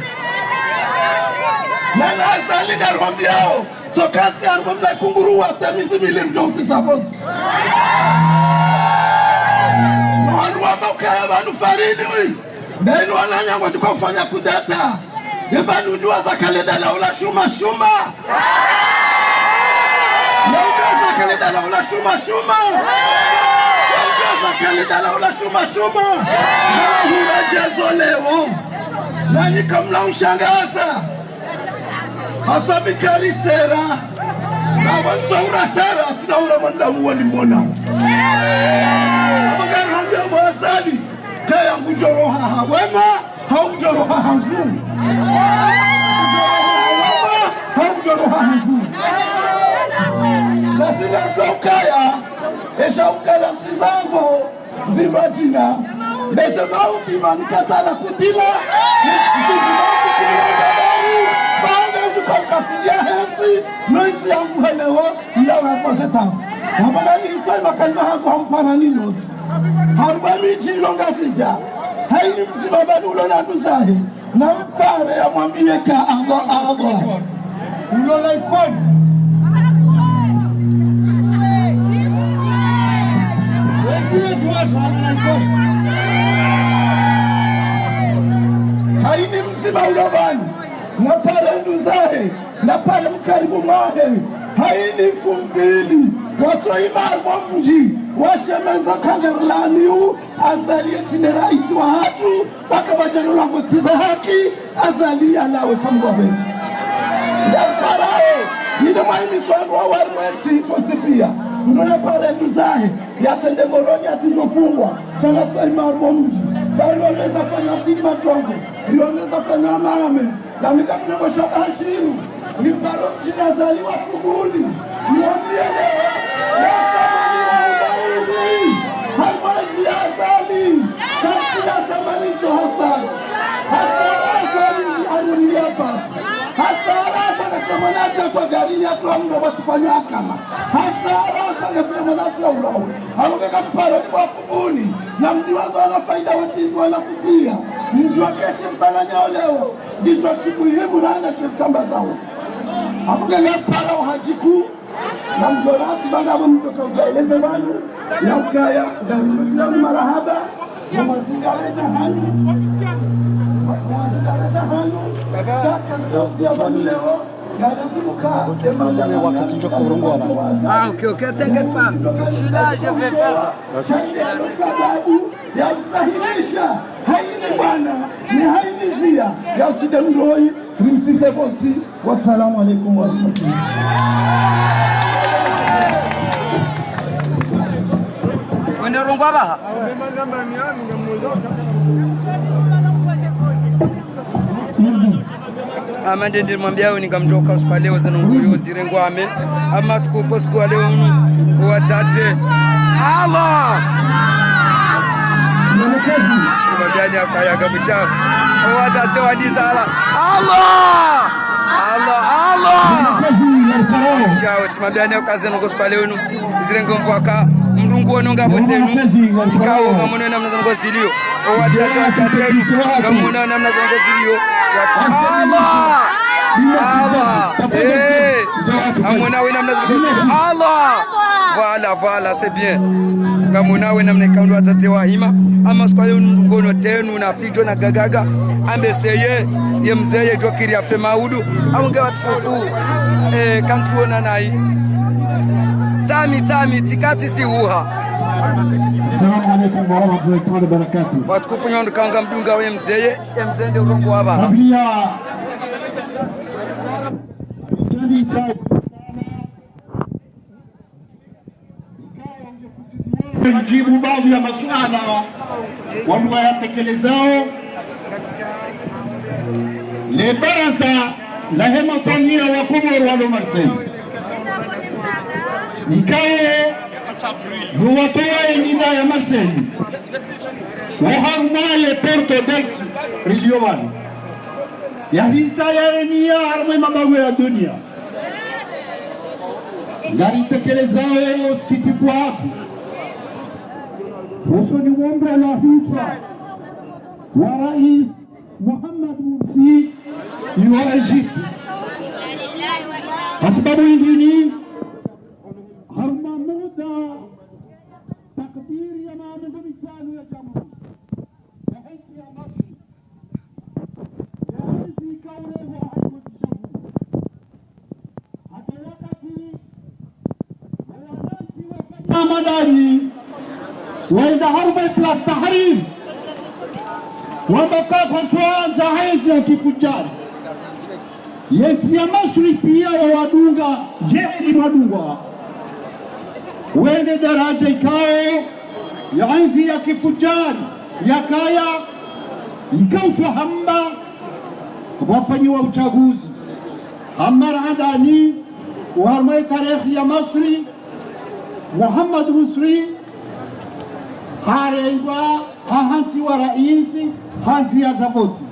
Na na Azali ngari hwambiao. Tsokasi harumwa mna kunguru wa tamizi mili mdjo msisa pvontsi. No harumwa mba ukaya pvanu Faridi wi. Nda inu wananya ngwatsuka ufanya kudeta. Ye pvanu ndo waza kale dala ula shuma shuma. Ndo waza kale dala ula shuma shuma. Ndo waza kale dala ula shuma shuma. Na hura jezo leo. Nanyi kamna ushangaza. Hasa mi kari sera. Na wandzo ura sera, tsina ura mwanadamu walimona. Amba ngari hwambiao bo Azali, kaya ngudjo roha ha wema, hau ngudjo roha ha nvu. Ngudjo roha ha wema, hau ngudjo roha ha nvu. Na sina ndzo ukaya, esha ukala msizango, zimbatina, beze mau bimani katala kutila, banga zuka ukafilia hetsi, no ntsi yangu helewo, ila wa kwa zeta. Wabagani iswa imakalima hangu hampara ni noti. Harumwa midji ilo Ngazidja. Haini mdzima bani ulo na nduzahe. Na mpare ya mwambie ka Allah, Allah. Ulola ikoni. Wesiye juwa swala na ikoni. Haini mdzima ulo pvanu. Na pare nduzahe. Na pare mkaribu mwahe. Haini fumbili. Waso imar wa mdji. Washemeza kangarlaniu. Azali yetsine raisi wahatru. Paka pvadjalo la votiza haki, Azali yalawe kamgwa pvezi. Ya parao, yine mwahimiswa ndo wa wari mwetsi, fotsi pia. Ndo ya pare nduzahe, yatsende Moroni, yatsindofungwa. Shala sa imar wa mdji. Sa rioneza fanya sini matrongo. Rioneza fanya mame. Na mika mnyango shaka hashiru. Ni paro mdjini Azali wa fuguli. Ni wambie leo. Ya thamani wa ubaini. Haimwazi ya Azali. Katsina thamani tso hasara. Hasara Azali ni aruri ya pasi. Hasara sanga sina mwana ata kwa gari ni atu amro wa tufanya akama. Hasara sanga sina mwana ata ulawe. Aloke kamparo ni wa fuguli. Na mdji wazo wana faida wa tindru wana kusia. Mdji wa keshi msalanya oleo. Ndisho shimuhimu na ana shitamba zao. Amuke ya para uhadjiku. Na mdjolati banga wa mdjoka udjaeleze pvanu. Ya ukaya, ngari mfilamu marahaba. Mwazingareza hanyu. Mwazingareza hanyu. Shaka ndozi ya pvanu leo. Ngari zimuka. Wakati ndjo kurongoa pvanu. Ah, ok, ok, t'inquiète pas. Je suis là, je vais faire. Sababu ya kusahilisha, haini bwana, ni haini zia, ya uside mroi, rimsise pvontsi. Wassalamu alaikum warahmatullahi. Wende rongoa pvaha. Ama nde ndiri mwambiao ni ngamdjoka usiku wa leo zinu nguo zirengwa ame. Ama tukufu usiku wa leo unu. Owatsatse. Allah! Mwambiani akaya ngamsha. Owatsatse wa nizala. Allah! Allah! Allah! Shao, tsimwambiani uka zinu nguo usiku wa leo unu. Zirengwa mvwaka, mrungu wono ngapvo tsenu. Ikao ngamono namna zinu nguo zilio. Owatsatse wa tatenu, ngamwona namna zinu nguo zilio. Allah! Allah! Eh! Ngamwona we namna zinu nguo zilio. Allah! Voilà, voilà, c'est bien. Ngamwona we namna ikao ndo watsatse wa hima. Ama usiku wa leo unu ngono tsenu na fidjo na gagaga. Ambe seye, ye mzeye djo kiri ya fe maudu. Amu nge watukufu. Eh, kantsuona nayi. Tsami, tsami, tsikati siuha. Assalamu alaikum warahmatullahi taala wabarakatuh. Watukufu nyondo kanga mdunga we mzeye, ye mzeye nde urongoa pvaha. Abiria. Abitani Said. Njibu baadhi ya masuala wandru wayatekelezao. Le baraza la hema tania wa Komoro walo Marseille. Ikao, nuwatowa enida ya Marseille. Waharumwa ye Porto del Rilio pvanu. Yahisa yaenea harumwa ye mabangwe ya dunia. Ngaritekelezao sikitifu wahatru. Hosoni mwa omrahitwa wa Rais Mohamed Morsi wa Egypte. Hasababu hindri ni harumwa muda takdiri ya maha mengo mitsanu ya djamhuri ya entsi ya Masri, ya entsi ikao urengwa ha ikotishavu. Hata wakati wanantsi wafanya madai, waenda harumwa ye Place Tahrir, wamba ka kwatsuandza entsi ya kifujari. Ye ntsi ya Masri pia wawadunga, djeli mwadungwa. Wende daraja ikao, ye entsi ya kifujari, yakaya, ikauswa hamba, wafanyiwa uchaguzi. Hama raandani, wa harumwa ye tarehi ya Masri, Mohamed Morsi, harengwa, hahantsiwa raisi, ha ndzia za voti.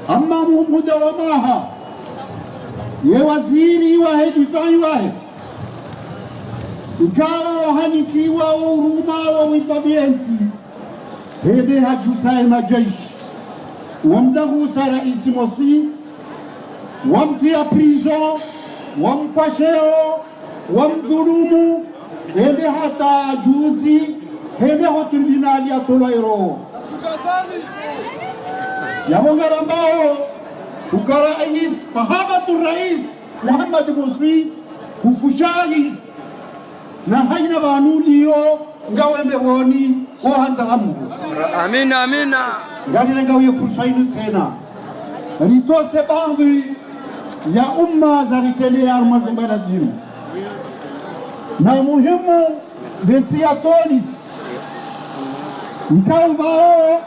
Hama mu muda wa maha, ye waziri wahe difai wahe, ikao hanikiwa o uruma wa witabientsi, hende hadjusa ye majeshi, wamdangusa raisi Morsi, wamtria prison, wamkwa sheo, wamdhulumu, hende hata juzi, hende ho tribunal yatolwa ye roho. Yapvo ngarambao, uka rais, fahamatu rais, Mohamed Morsi, kufu shahidi, na haina pvanu liyo, ngawe mbepvoni, ohandza ha Mungu. Amina, amina. Ngarirenga uye fursa inu tsena. Ritose baadhwi ya umma zaritrendeya harumwa ze mbwana zinu. Na muhimu, nde ntsi ya Tunis. Ikao pvao,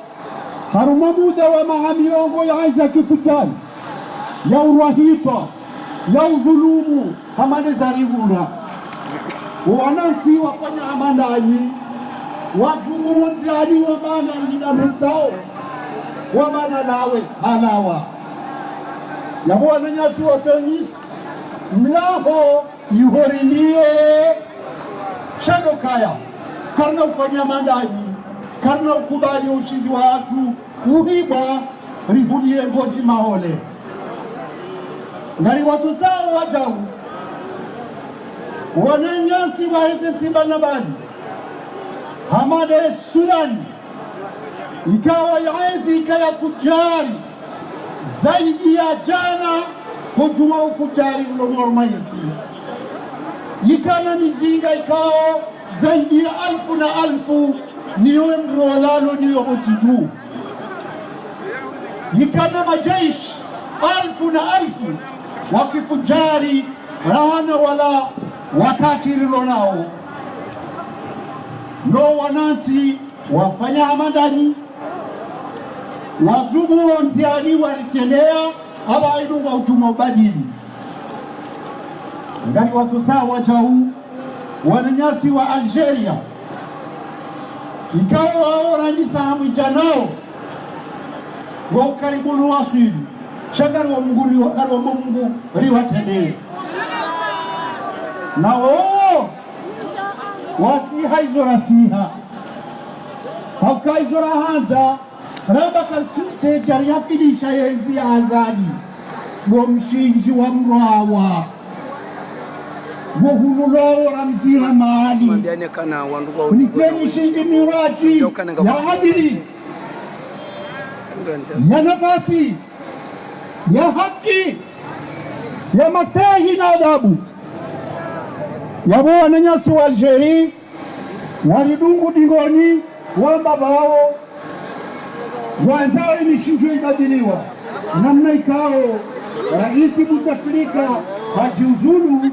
harumwa muda wa maha miyongo ya entsi ya kifujari, ya urwahitwa, ya udhulumu, hama nde zarihundra. Wanantsi wafanya hama ndayi, wadungu ndziani wamba ngwandao, wamba nalawe, halawa. Yapvo wananyasi wa Tunis, mlaho, iho rilio, sha ndo kaya, karina ufanya mandaji, karina ukubali ushindzi wahatru, uhibwa, rihulie ngozi mahole. Ngariwatosao wadjau, wananyasi waheze ntsi mbali na mbali, hama nde Sudan, ikao ye entsi ikaya fujari, zaidi ya djana, hudjuma ufujari ulo mwa harumwa yentsi. Ikana mizinga ikao zaidi ya alfu na alfu, niyo ndrolalo niyo hotsidju. Ikana majeshi alfu na alfu, wa kifujari, rahana wala wakati rilo nao. No wanantsi wafanya hama ndayi, wadungu ndziani waritrendeya, apva idunga udjuma ubadili. Ngariwatosao wadjau, wananyasi wa Algérie, ikao wao randisa hamwidja nao, ngo ukaribu no waswili, sha ngariomba Mungu riwa-, ngariomba Mungu riwatrendeye. Na wao, wasiha izo rasiha. Hauka izo rahandza, ramba karitsutse djari ya filisha yezi ya Azali. Wo mshindzi wa mrawa. Wo hululo ra mzira mali. Niteni shindzi miradji ya adili, ya nafasi, ya haki, ya mastehi na adabu. Yapvo wananyasi wa Algérie, waridungu dingoni, wamba pvao, wandzao emishindzi ibadiliwa. Namna ikao, raisi Bouteflika hadjiuzulu,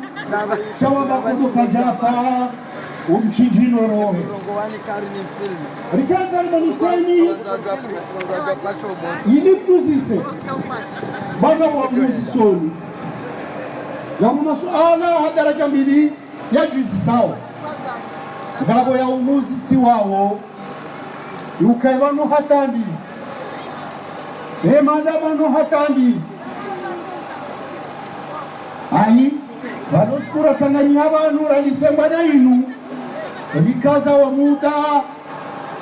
sha wamba kodo kadjafa, omshindzi no rohe. Rikandza rimaniseni, ili mtsuzise, bana wa muzisoni. Ngapvo masuala ha daraja mbili, yadjuzisao. Ngapvo ya umuzisiwao, ukaye pvanu hatandi, Ye maandamano hatrambi. Ayi, pvanu suku ratsanganya pvanu ralisengwa na inu, likaza wa muda,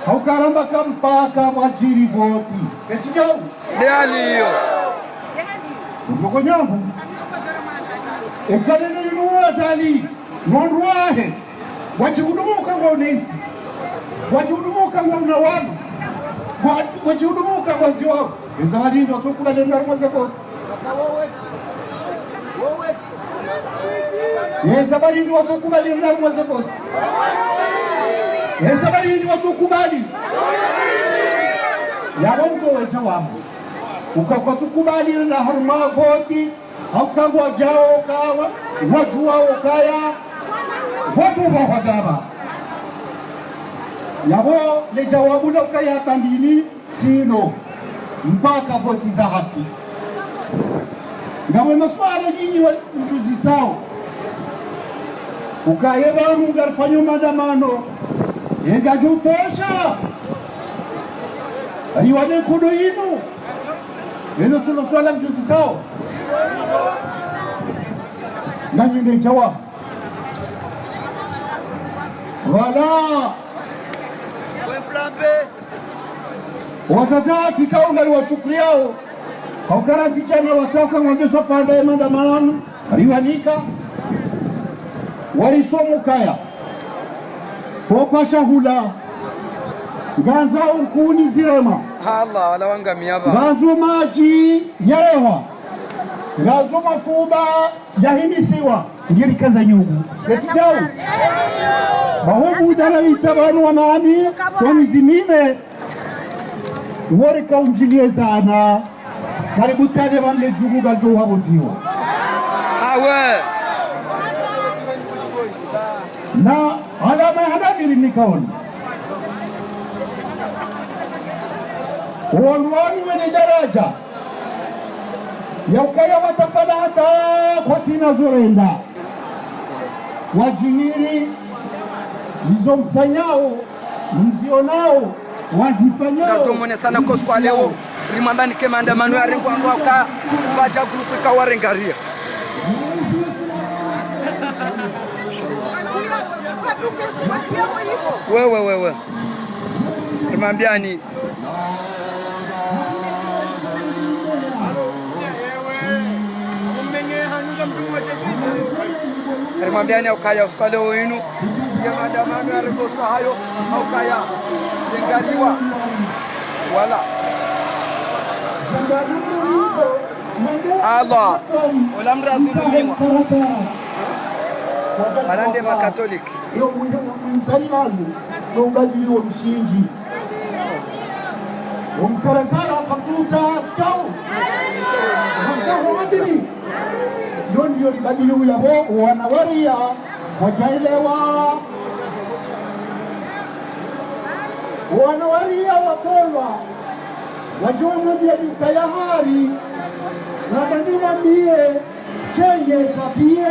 hauka ramba ka mpaka pvwadjiri voti. Eti djau? Nde hali iyo. Mloko nyangu. Eka linu linu wazali, no wandru wahe. Wadjihudumuka ngwa unentsi. Wadjihudumuka ngwa una wanu. Wa-, wadjihudumuka ngwa ndziwa wo. Eza pvali ndi watsokubali rina harumwa ze voti. Eza pvali ndi watsokubali rina harumwa ze voti. Eza pvali ndi watsokubali. Yapvo mtowe djawabu. Uka kwatsokubali rina harumwa voti. Hauka ngwadjao kawa, wadjuwao kaya, voti pvwa hwagaba. Yapvo le djawabu la ukaya tambini, tsino, mpaka voti za haki. Ngamwe maswala nyinyi wa mdjuzisao. Ukaye pvanu ngarifanyo maandamano, ye ngadjotosha. Riwane nkodo inu. Eno tsulo swala mdjuzisao. Nanyi nde djawabu. Pvala. Wadzadze hatru ikao ngariwashukuriyao. Hauka rantsi shana watsaka ngwandze sofanda ye maandamano. Riwanika. Warisomo kaya. Pvo pvasha hula. Ngandzo nkuni zirema. Allah, wala wangamiya pva. Ngandzo madji yarewa. Ngandzo mafuba yahimisiwa. Ngeri kaza nyungu. Eti djau. Pvaho muda na witsa pvanu wanami, wamizimine. Wori kaundjiliye zana. Karibu tsane pvanu le djugu ngadjo hapvo dziwa. Awe. Na alama ya hadamiri nikaoni. Wandru wanu wene daraja. Ya ukaya watapala hata kwatsina zorenda. Wadjihiri, izo mfanyao, mzionao, wazifanyao. Ngarumwonesa na ko usiku wa leo, rimwambani ke maandamano yarengwa mwaka, pvadja groupe ikawarengaria. Wewe, wewe. Rimwambiani. Rimwambiani ukaya usiku wa leo inu, ye maandamano yarengoso hayo, ukaya yengaliwa. Wala. Allah, ola mdru adhulumiwa. Mana nde makatoliki. Yo mwenye wa mzali wanu, no ubadili wo mshindzi. Wo mkarakara kapvuta kau. Mkarakara wa madini. Yo ndiyo libadili uyapvo, wana waria, wadjaelewa. Wana waria wakolwa, wadjo mwambia dukaya hari, na badi mwambie, Shenye sapiye.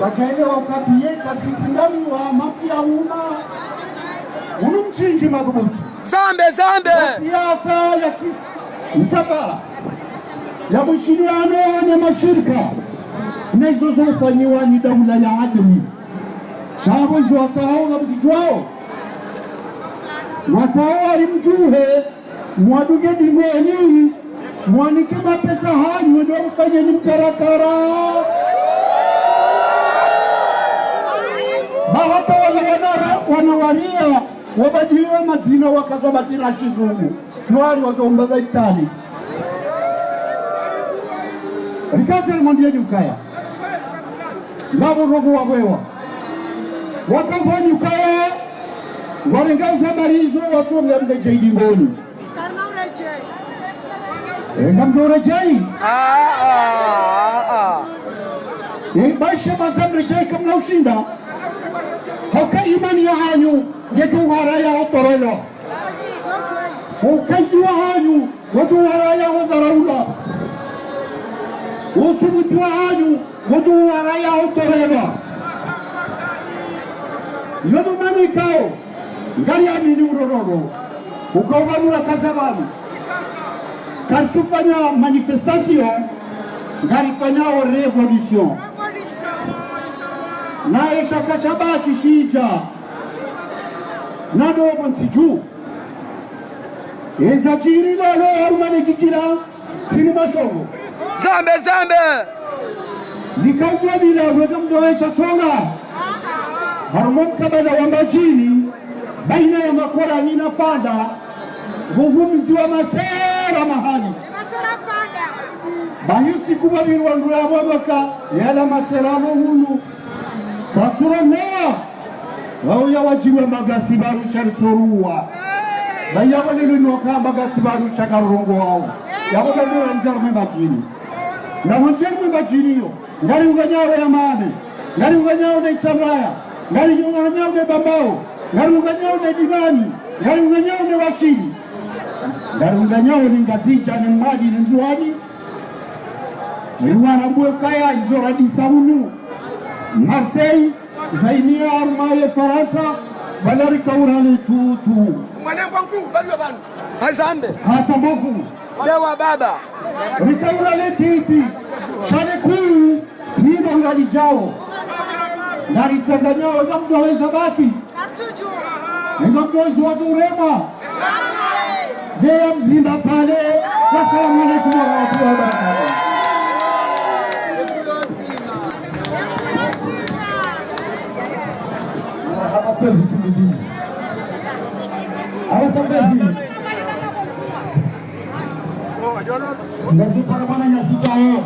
Wakayile wakapiye kasisindani wa mafi ya uma. Unu mshindzi madhubuti. Zambe, zambe. Siasa ya kis-, msafara. Ya mshirikiano na mashirika. Na izo zofanyiwa ni daula ya adili. Sha pvo izo watsaho na mzidjuwao. Watsaho wali mdjuhe. Mwadunge dingoni, mwanike mapesa hanyu, ndo mfanyeni mkarakara. Bahata wala wana ra-, wana waria, wabadiliwe madzina wakazwa madzina ya shizungu. Nwari wakomba baisali. Rikaze rimwambieni ukaya. Ngapvo rogo wabwewa. Wakamfanya ukaya, warenga izo habari izo, watsonga mdje dingoni. Karina uredjei. Eh, ngamdjo uredjei. Ah, ah, ah, ah. Eh, baishe mandza mredjei kamna ushinda. Hoka imani ya hanyu, ngetu hara ya otorelo. Hoka iwa hanyu, ngetu hara ya odharaula. Usubuti wa hanyu, ngetu hara ya otorelo. Yono manikao, ngari amini urororo. Uka upvanura kaza pvanu. Karitsufanya manifestation, ngarifanyao révolution. Naye shaka shabaki shidja. Nado pvo ntsi dju. Eza djiri lalo harumwa ne djidjila, tsini mashongo. Zambe, zambe. Likauwa bila weka mdru wesha tsonga. Harumwa mkabala wa Mbadjini, baina ya Makorani na Panda, nguvumziwa masera mahali. Bahi usiku pvapvirwa ndru ya pvwapvaka, yala masera pvo hunu. Satsuronewa. Wao ya wadjiwa magasi pvanu sha ritsoruwa. Ba ya walele noka magasi pvanu sha karurongo wao. Ya waka ndura ndjarumwe Mbadjini. Na wandjarumwe Mbadjini yo. Ngariunganyao ya Mane. Ngariunganyao ne Itsandraya. Ngariunganyao ne Bambao. Ngariunganyao ne Dimani. Ngariunganyao ne Washili. Ngariunganyao ne Ngazidja, ne Mwali, ne Ndzuwani. Riwarambue kaya izo radisa hunu Marseille, zainiya harumwa ye Farantsa, bala rikaura le tutu. Mwanangu wangu, baliwa pvanu. Hazambe. Hata mboku. Lewa baba. Rikaura le titi. Shale kuu, tsino ngalidjao. Ngalitsanganyao, nga mdru weza baki. Nga mdru weza waturema. Beya mzimba pale. Wassalamu alaikum warahmatullahi wabarakatuh. Marahaba kwezi, fundi. Awa sambezi. Ngati para mwananyasi kao.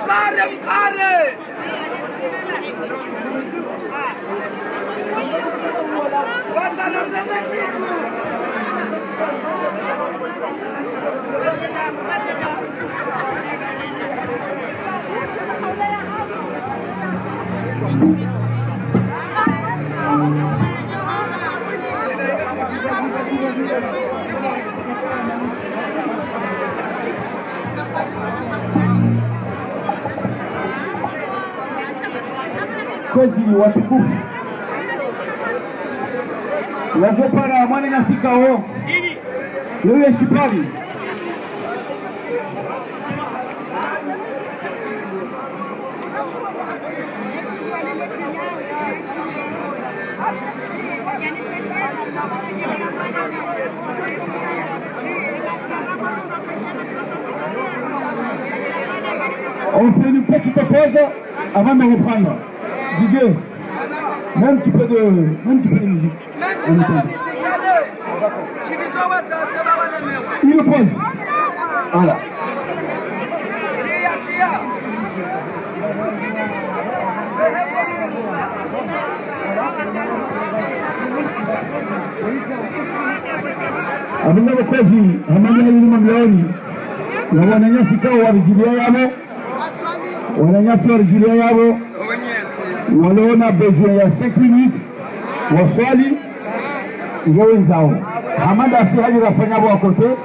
Mpare, mpare! Kwezi watukufu. Wazopara mwananyasi kao. Leo ye shipari. On fait une petite pause avant de reprendre. Didier, mets un petit peu de, mets un petit peu de musique. En attendant. Une pause. Voilà. Abinda bakozi, hamani ya yulima mlaoni, na wananyasi kao warijiliya yapvo, wananyasi warijiliya yapvo, waliona besoin ya cinq minutes, waswali, nge wenzao. Hamanda si hali rafanya pvo à côté,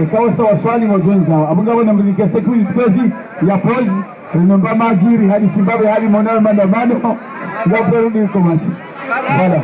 ikao sa waswali wadjo wenzao. Abinda wana mrike cinq minutes kwezi, ya pause, rinomba madji, rihali simbabe, hali mona maandamano, ya pvwa rudi commencer. Voilà.